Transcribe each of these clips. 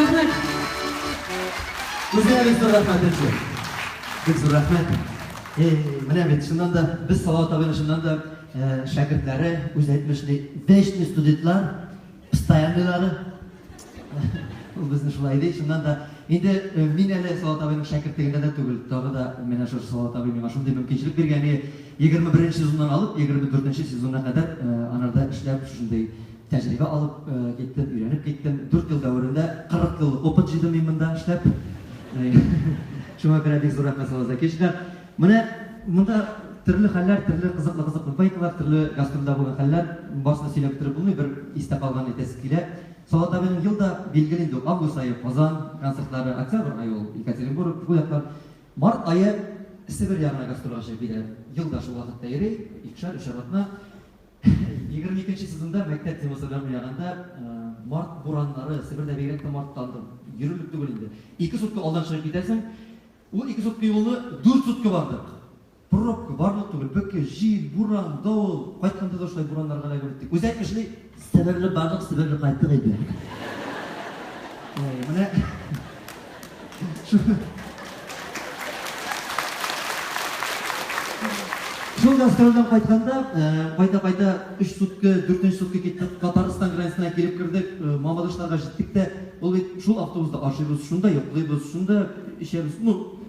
Рәхмәт. Үзеңә бик зур рәхмәт, Энҗе. Бик зур рәхмәт. Эй, менә бит, чыннан да, без Салават абыйның чыннан да шәкертләре, үзе әйтмешли, вечный студентлар, постоянныйлары. Ул безне шулай ди, чыннан да. Инде мин әле Салават абыйның шәкертлегендә дә түгел, тагы да менә шушы Салават абый миңа шундый мөмкинчелек биргән, 21 сезоннан алып 24 сезонына кадәр анарда эшләп, шушындый тәҗрибә алып киттем, өйрәнеп киттем. 4 ел дәверендә 40 еллык опыт җыйдым мин монда эшләп. Шуңа күрә бик зур рәхмәт Салават Закировичка. Менә монда төрле хәлләр, төрле кызыклы-кызыклы байклар, төрле гастрольдә булган хәлләр, барысын да сөйләп бетереп булмый, бер истә калганын әйтәсе килә. Салават абыйның ел да, билгеле инде, август ае Казан концертлары, октябрь ае ул Екатеринбург, бу яклар. Март ае Себер ягына гастрольгә чыгып китә. Ел да шул вакытта йөри, икешәр, өчәр атна. 22 нче сезонда мәктәп темасы белән уйнаганда, март бураннары, Себердә бигрәк тә мартта анда йөрерлек түгел инде. Ике сутка алдан чыгып китәсең, ул ике сутка юлны дүрт сутка бардык. Пробка, барлык түгел, бөке, җил, буран, давыл. Кайтканда да шулай бураннарга эләгеп үттек. Үзе әйтмешли, Себерне бардык, Себерне кайттык инде. Менә шул гастрольдән кайтканда, кайта-кайта өч сутка, дүртенче сутка киттек, Татарстан границасына килеп кердек, Мамадышларга җиттек тә, ул бит шул автобуста ашыйбыз, шунда йоклыйбыз, шунда эчәбез, ну,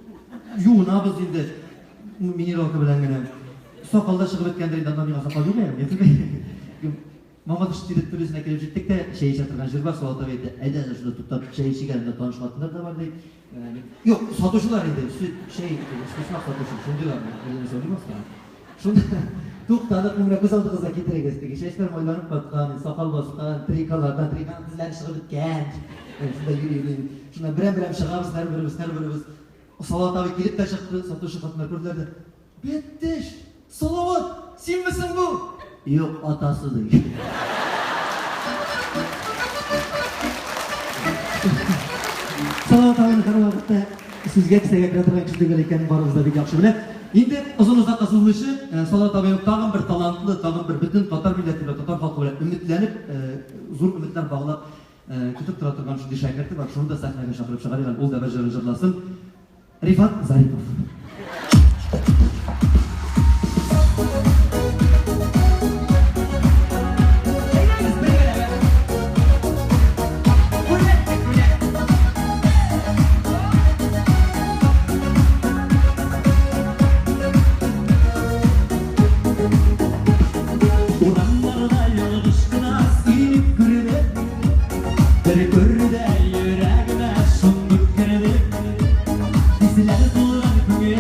юынабыз инде, минералка белән генә. Сакал да чыгып беткәндер инде, анда миңа сакал юк әле. Мамадыш территориясенә килеп җиттек тә, чәй эчә торган җир бар, Салават абый әйтә, әйдә әле шунда туктап чәй эчик әле, монда таныш хатыннар да бар, ди. Юк, сатучылар инде, сөт, чәй, өчпочмак сатучы, шундыйлар, әллә нәрсә уйлыйм астан. Шунда туктадык, менә күз алдыгызга китерегез, теге чәчләр майланып каткан, сакал баскан, триколардан, триканың тезләре чыгып беткән. Шунда йөри-йөри, шунда берәм-берәм чыгабыз, һәрберебез, һәрберебез. Салават абый килеп тә чыкты, сатучы хатыннар күрделәр дә, Беттеш! Салават, синмесең бу? Юк, атасы, ди. Салават абыйның һәрвакытта сүзгә кесәгә керә торган кеше түгел икәнен барыбыз да бик яхшы белә. Инде озын озакка сузмыйча, Салават абыйның тагын бер талантлы, тагын бер бөтен татар милләте белән, татар халкы белән өметләнеп, зур өметләр баглап көтеп тора торган шундый шәкерте бар. Шуны да сәхнәгә чакырып чыгарыйк әле, ул да бер җырын җырласын. Рифат Зарипов. Урамнарда ялгыш кына сине күрдем. Бер күрде йөрәгемә шундук керде. Хисләр тулган күңел.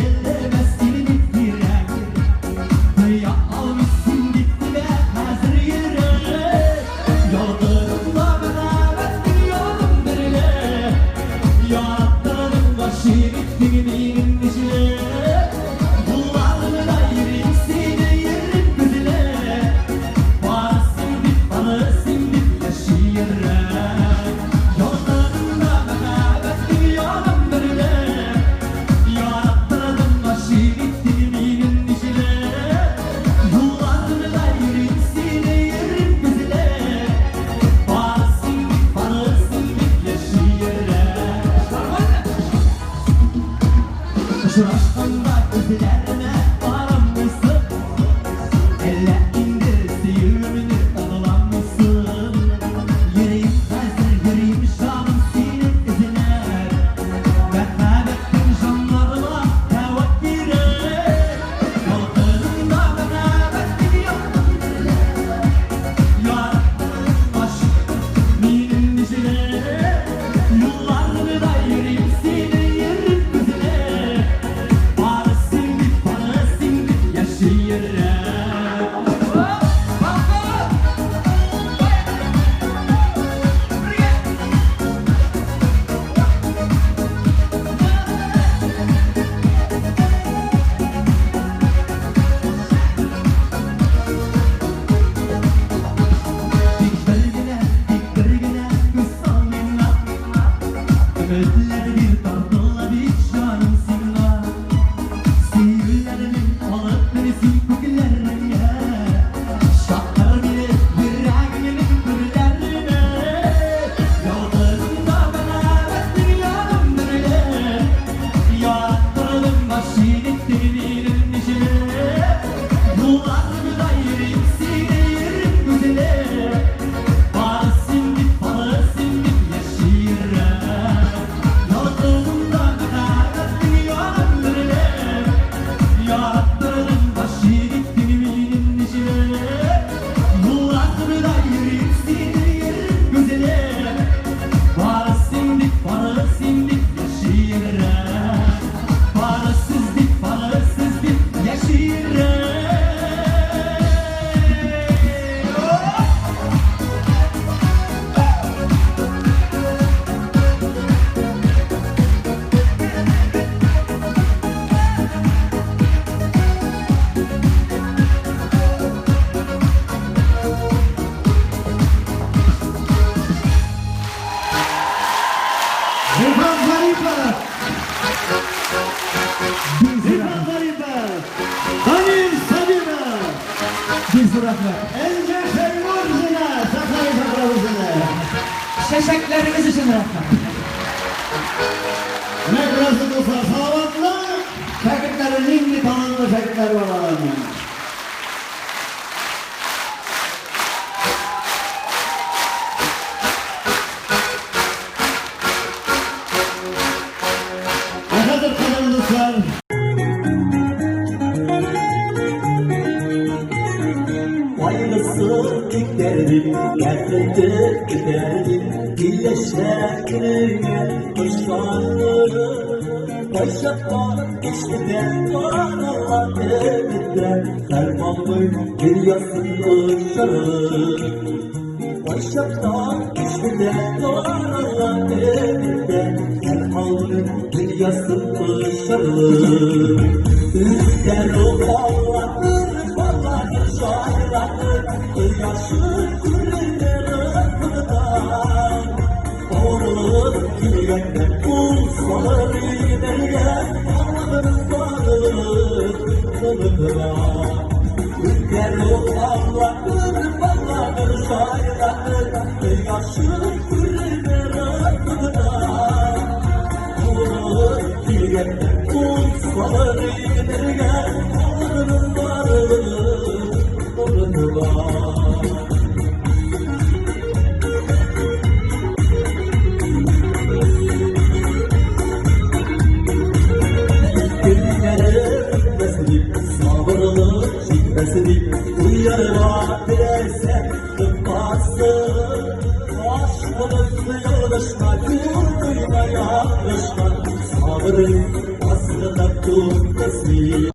Зарипов! Рифат Зарипов! Дамир Сабиров! Бик зур рәхмәт. Энҗе Шәймурзина! Сәхнәгә чакырабыз сезне! Чәчәкләрегез өчен рәхмәт. Менә күрәсез, дуслар, Салаватның шәкертләре нинди талантлы шәкертләре бар аларның. Ә хәзер, кадерле дуслар, Кайгысы китәр дип, бәхете көтәр дип, киләчәк көнеңә ышаныр. Кайчакта кичкедә караңгыла өметтә, һәр маңгай дөньясын очырыр. Кайчакта кичкедә караңгыла өметтә, һәр маңгай дөньясын очырыр. Үткән аллатыр, баллатыр, шайлатыр, кояшы күренер ufuktan. Doğruluk килгәндә кул салыр идергә, Аллаһның барлык кылына. Үткән аллатыр, баллатыр, шайлатыр, кояшы күренер ufuktan. Doğruluk килгәндә кул салыр идергә, Аллаһның барлык кылына. Көннәре үтмәс дип, сабырлык җитмәс дип, уярга теләсә тыкмасын. Ашкынып ялгышма, юл куйма ялгышма, сабыр ит, аз гына тукта син.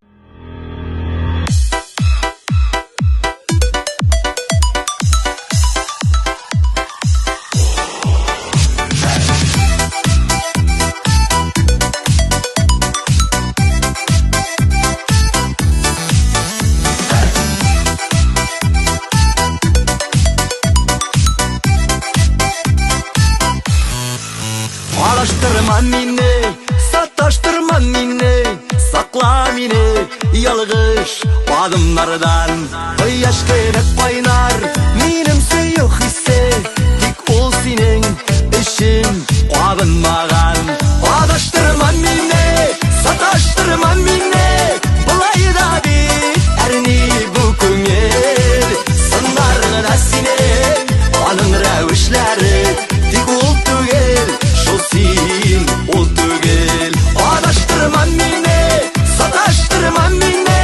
Адаштырма мине, саташтырма мине, сакла мине ялгыш адымнардан. Кояш кебек кайнар минем сөю хисе, тик ул синең өчен кабынмаган. Адаштырма мине, саташтырма мине, болай да бит әрни бу күңел. Сыннар гына синең, аның рәвешләре, тик ул түгел, шул син, ул түгел. Адаштырма мине, саташтырма мине,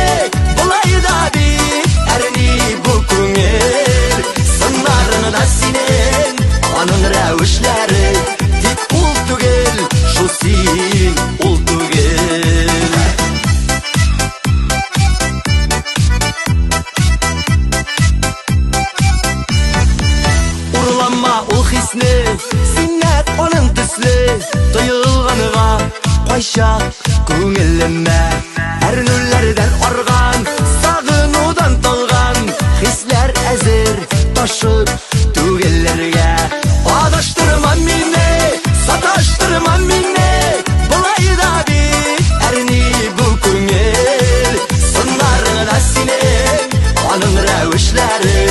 болай да бит әрни бу күңел. Сыннар гына синең, аның рәвешләре, тик ул түгел, шул син, ул түгел. Урлама ул хисне, син нәкъ аның төсле тоелганга кайчак күңелемә. Әрнүләрдән арган, сагынудан талган хисләр әзер ташып түгелергә. Адаштырма мине, саташтырма мине, болай да бит әрни бу күңел. Сыннар гына синең, аның рәвешләре,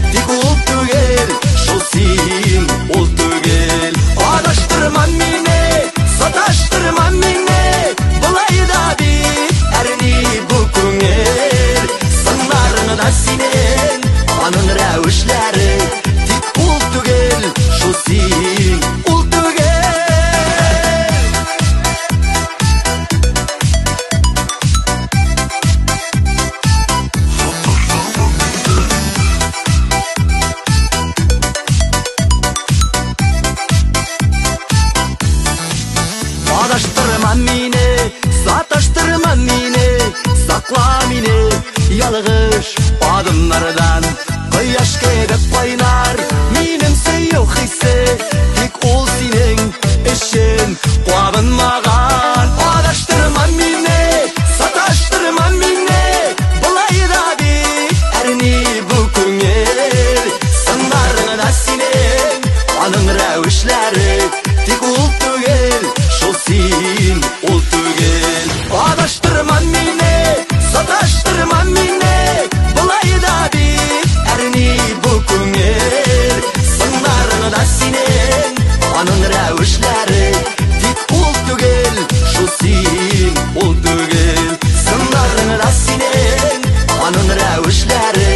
тик ул түгел, шул син, ул түгел. Адаштырма мине, саташтырма мине, болай да бит әрни бу күңел. Сыннар гына синең, аның рәвешләре, тик ул түгел, шул син, ул түгел. Адаштырма мине, саташтырма мине, сакла мине ялгыш адымнардан. Кояш кебек кайнар минем сөю хисе, тик ул синең өчен кабынмаган. Адаштырма мине, саташтырма мине, болай да бит әрни бу күңел. Сыннар гына синең, аның рәвешләре, тик ул түгел, шул син, ул түгел. Адаштырма мине, саташтырма мине, болай да бит әрни бу күңел. Сыннарың да синең, аның рәвешләре, тик ул түгел, шул син, ул түгел. Сыннарың да синең, аның рәвешләре,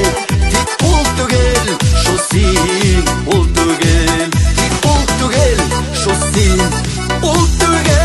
тик ул түгел, шул син, ул түгел. Тик ул түгел, шул син, ул түгел.